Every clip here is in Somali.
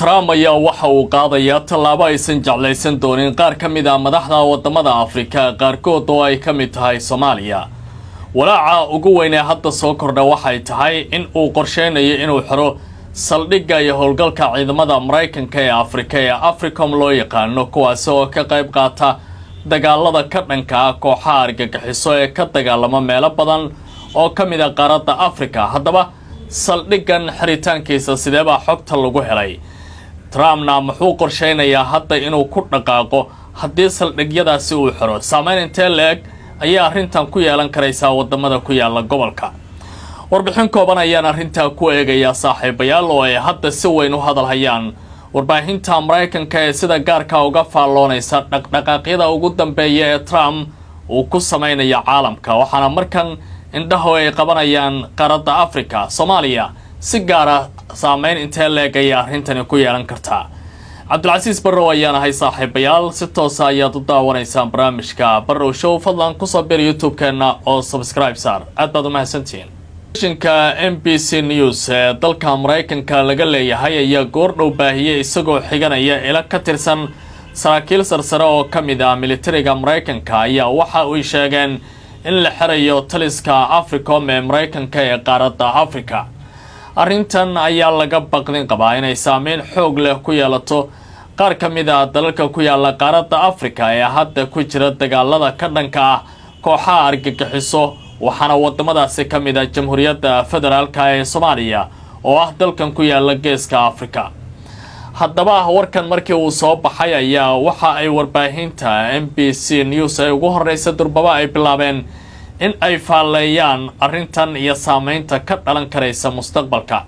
Trump ayaa waxa uu qaadayaa tallaabo aysan jeclaysan doonin qaar ka mid ah madaxda waddamada Afrika qaarkood, oo ay ka mid tahay Soomaaliya. Walaaca ugu weyn ee hadda soo kordha waxay tahay in uu qorsheynayo inuu xiro saldhigga iyo howlgalka ciidamada Maraykanka ee Afrika ee AFRICOM loo yaqaano, kuwaasi oo ka qayb qaata dagaalada ka dhanka ah kooxaha argagixiso ee ka dagaalama meelo badan oo ka mid ah qaaradda Afrika. Haddaba, saldhiggan xiritaankiisa sideebaa xogta lagu helay? Trumpna muxuu qorsheynayaa hadda inuu ku dhaqaaqo haddii saldhigyadaasi uu xiro? Saameyn intee la-eg ayaa arrintan ku yeelan karaysaa waddamada ku yaala gobolka? Warbixin kooban ayaan arrintaa ku eegayaa, saaxiibayaal, oo ay hadda si weyn u hadalhayaan warbaahinta Maraykanka ee sida gaarka uga faalloonaysa dhaqdhaqaaqyada ugu dambeeya ee Trump uu ku samaynayo caalamka. Waxaana markan indhahu ay qabanayaan qaaradda Africa. Soomaaliya si gaara saameyn intee leeg ayay arrintani ku yeelan kartaa? Cabdilcasiis Barrow ayaan ahay, saaxiibayaal. Si toosa ayaad u daawanaysaan barnaamijka Barrow Show. Fadlan kusoo bir YouTube-keenna oo subscribe saar. Aad baad u mahadsantihiin. Shinka NBC News ee dalka Maraykanka laga leeyahay ayaa goordhow baahiyey, isagoo xiganaya ilo ka tirsan saraakiil sarsare oo ka mid ah militariga Maraykanka, ayaa waxa ay sheegeen in la xirayo taliska AFRICOM ee Maraykanka ee qaaradda Africa. Arrintan ayaa laga baqdin qabaa inay saameyn xoog leh ku yeelato qaar ka mid ah dalalka ku yaala qaaradda Africa ee hadda ku jira dagaalada ka dhanka ah kooxaha argagixiso. Waxaana wadamadaasi ka mid ah Jamhuuriyadda Federaalka ee Soomaaliya, oo ah dalkan ku yaala geeska Africa. Haddaba, warkan markii uu soo baxay ayaa waxa ay warbaahinta NBC News ay ugu horeysa durbaba ay bilaabeen in ay faalleeyaan arrintan iyo saameynta ka dhalan karaysa mustaqbalka.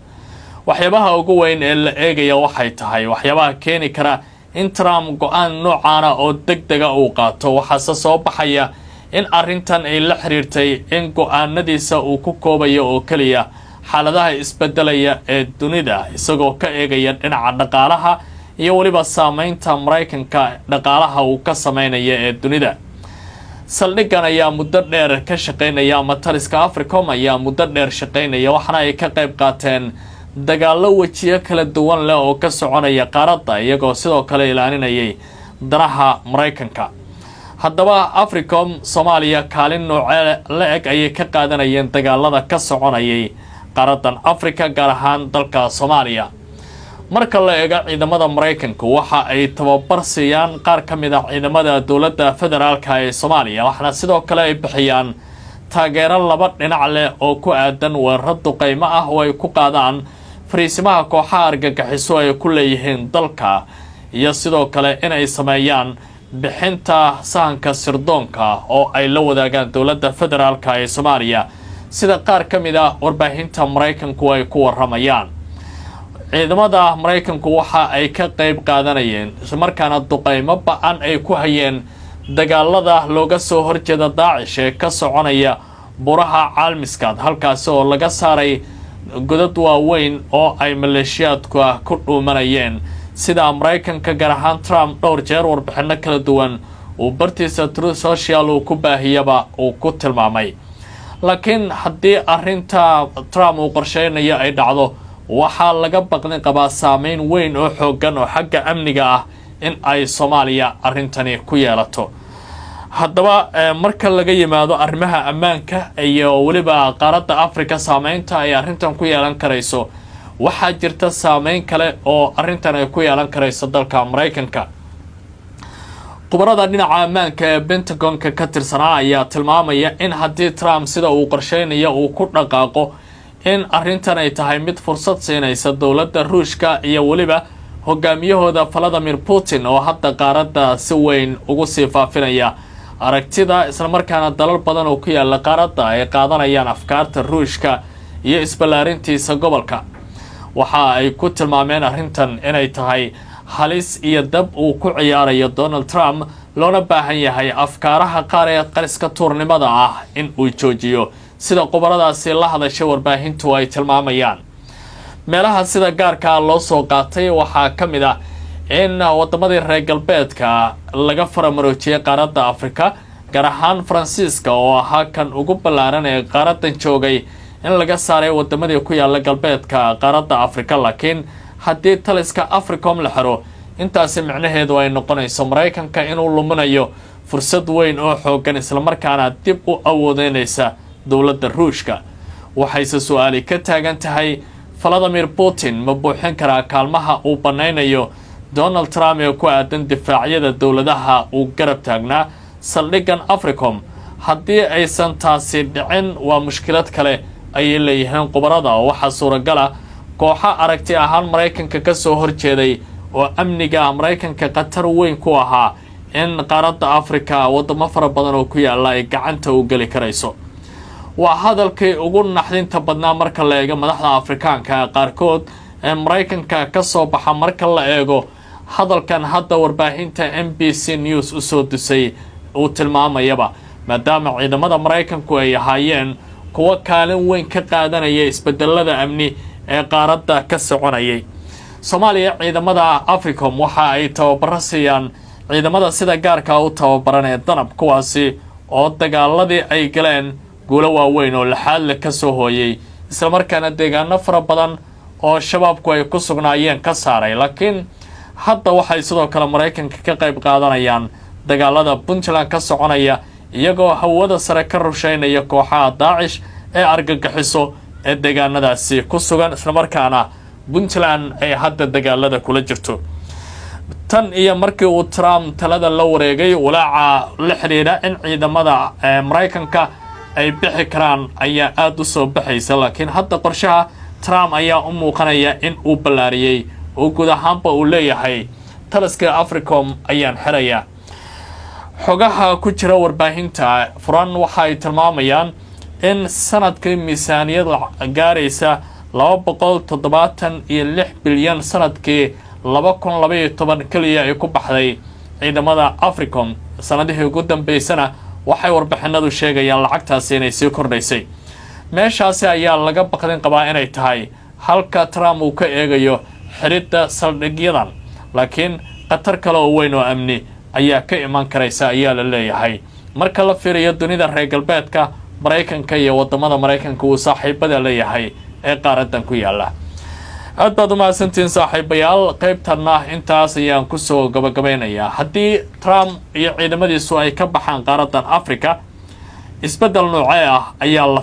Waxyaabaha ugu weyn ee la eegaya waxay tahay waxyaabaha keeni kara in Trump go'aan noocaana oo deg dega uu qaato. Waxaase soo baxaya in arrintan ay la xiriirtay in go'aanadiisa uu ku koobayo oo keliya xaaladaha isbedelaya ee dunida, isagoo ka eegaya dhinaca dhaqaalaha iyo weliba saameynta Maraykanka dhaqaalaha uu ka sameynaya ee dunida. Saldhiggan ayaa muddo dheer ka shaqeynaya, ama taliska AFRICOM ayaa muddo dheer shaqeynaya, waxaana ay ka qayb qaateen dagaallo wejiyo kala duwan leh oo ka soconaya qaaradda, iyagoo sidoo kale ilaalinayay danaha Maraykanka. Haddaba, AFRICOM Soomaaliya kaalin noocee la eg ayay ka qaadanayeen dagaalada ka soconayay qaaraddan Africa, gaar ahaan dalka Soomaaliya? Marka la eego ciidamada Maraykanku, waxa ay tababar siiyaan qaar ka mid ah ciidamada dowladda federaalka ee Soomaaliya, waxaana sidoo kale ay bixiyaan taageero laba dhinac leh oo ku aadan weeraro duqeymo ah oo ay ku qaadaan fariisimaha kooxaha argagixiso ay ku leeyihiin dalka, iyo sidoo kale inay sameeyaan bixinta sahanka sirdoonka oo ay la wadaagaan dowladda federaalka ee Soomaaliya, sida qaar ka mid ah warbaahinta Maraykanku ay ku waramayaan. Ciidamada Maraykanku waxa ay ka qayb qaadanayeen, islamarkaana duqeymo ba'an ay ku hayeen dagaalada looga soo horjeeda Daacish ee ka soconaya buraha Caalmiskaad, halkaasi oo laga saaray godad waaweyn oo ay maleeshiyaadku ah ku dhuumanayeen, sida Maraykanka, gaar ahaan Trump, dhowr jeer warbixino kala duwan uu bartiisa Truth Social uu ku baahiyaba uu ku tilmaamay. Laakiin haddii arrinta Trump uu qorsheynayo ay dhacdo, waxaa laga baqdin qabaa saameyn weyn oo xooggan oo xagga amniga ah in ay Soomaaliya arrintani ku yeelato. Haddaba, marka laga yimaado arrimaha ammaanka iyo weliba qaaradda Africa saameynta ay arrintan ku yeelan karayso, waxaa jirta saameyn kale oo arrintan ay ku yeelan karayso dalka Maraykanka. Khubarada dhinaca ammaanka ee Pentagonka ka tirsanaa ayaa tilmaamaya in haddii Trump sida uu qorsheynayo uu ku dhaqaaqo, in arrintan ay tahay mid fursad siinaysa dowladda Ruushka iyo weliba hogaamiyahooda Vladimir Putin, oo hadda qaaradda si weyn ugu sii faafinaya aragtida, islamarkaana dalal badan oo ku yaala qaaradda ay qaadanayaan afkaarta Ruushka iyo isballaarintiisa gobolka. Waxa ay ku tilmaameen arrintan inay tahay halis iyo dab uu ku ciyaarayo Donald Trump, loona baahan yahay afkaaraha qaar ee qariska tuurnimada ah in uu joojiyo, sida khubaradaasi la hadashay warbaahintu ay tilmaamayaan. Meelaha sida gaarkaa loo soo qaatay waxaa ka mid ah in wadamadii reer galbeedka laga faramaroojiyay qaaradda Afrika, gaar ahaan Faransiiska oo ahaa kan ugu ballaaran ee qaaraddan joogay, in laga saaray wadamadii ku yaala galbeedka qaaradda Afrika. Laakiin Haddii taliska Africom la xiro, intaasi micnaheedu ay noqonayso Maraykanka inuu luminayo fursad weyn oo xooggan, islamarkaana dib u awoodeynaysa dowladda Ruushka. Waxayse su-aali ka taagan tahay: Valadimir Putin ma buuxin karaa kaalmaha uu bannaynayo Donald Trump ee ku aadan difaacyada dowladaha uu garab taagnaa saldhiggan Africom? Haddii aysan taasi dhicin, waa mushkilad kale, ayay leeyihiin khubarada, oo waxaa suuragala kooxo aragti ahaan Maraykanka ka soo horjeeday oo amniga Maraykanka khatar weyn ku ahaa in qaaradda Africa wadamo fara badan oo ku yaala ay gacanta u geli karayso. Waa hadalkii ugu naxdinta badnaa marka la eego madaxda Afrikaanka qaarkood ee Maraykanka ka soo baxa, marka la eego hadalkan hadda warbaahinta NBC News usoo dusay uu tilmaamayaba, maadaama ciidamada Maraykanku ay ahaayeen kuwo kaalin weyn ka qaadanaya isbedelada amni ee qaaradda ka soconayay. Soomaaliya ciidamada Africom waxa ay tababaro siiyaan ciidamada sida gaarka u tababaran ee Danab, kuwaasi oo dagaaladii ay galeen guulo waaweyn oo laxaadle ka soo hooyay, islamarkaana deegaano fara badan oo Shabaabku ay ku sugnaayeen ka saaray. Laakiin hadda waxay sidoo kale Maraykanka ka qayb qaadanayaan dagaalada Puntland ka soconaya, iyagoo hawada sare ka rusheynaya kooxaha Daacish ee argagixiso ee deegaanadaasi ku sugan, islamarkaana Puntland ay hadda dagaalada kula jirto. Tan iyo markii uu Trump talada la wareegay, walaaca la xidhiidha in ciidamada Maraykanka ay bixi karaan ayaa aada u soo baxaysa. Laakiin hadda qorshaha Trump ayaa u muuqanaya in uu ballaariyey oo guud ahaanba uu leeyahay taliska Africom ayaan xirayaa. Xogaha ku jira warbaahinta furan waxa ay tilmaamayaan in sanadkii miisaaniyad gaaraysa 276 bilyan sanadkii 2012 keliya ay ku baxday ciidamada Africom. Sanadihii ugu dambeysana waxay warbixinadu sheegayaan lacagtaasi inay sii kordhaysay. Meeshaasi ayaa laga baqdin qabaa inay tahay halka Trump uu ka eegayo xiridda saldhigyadan. Laakiin khatar kale oo weyn oo amni ayaa ka iman karaysa, ayaa la leeyahay, marka la fiiriyo dunida reer galbeedka, Maraykanka iyo wadamada Maraykanka uu saaxiibada leeyahay ee qaaradan ku yaala. Aad baad umahadsantihiin, saaxiibayaal. Qaybtanna intaas ayaan kusoo gabagabeynayaa. Haddii Trump iyo ciidamadiisu ay ka baxaan qaaradan Africa, isbeddel noocee ah ayaa la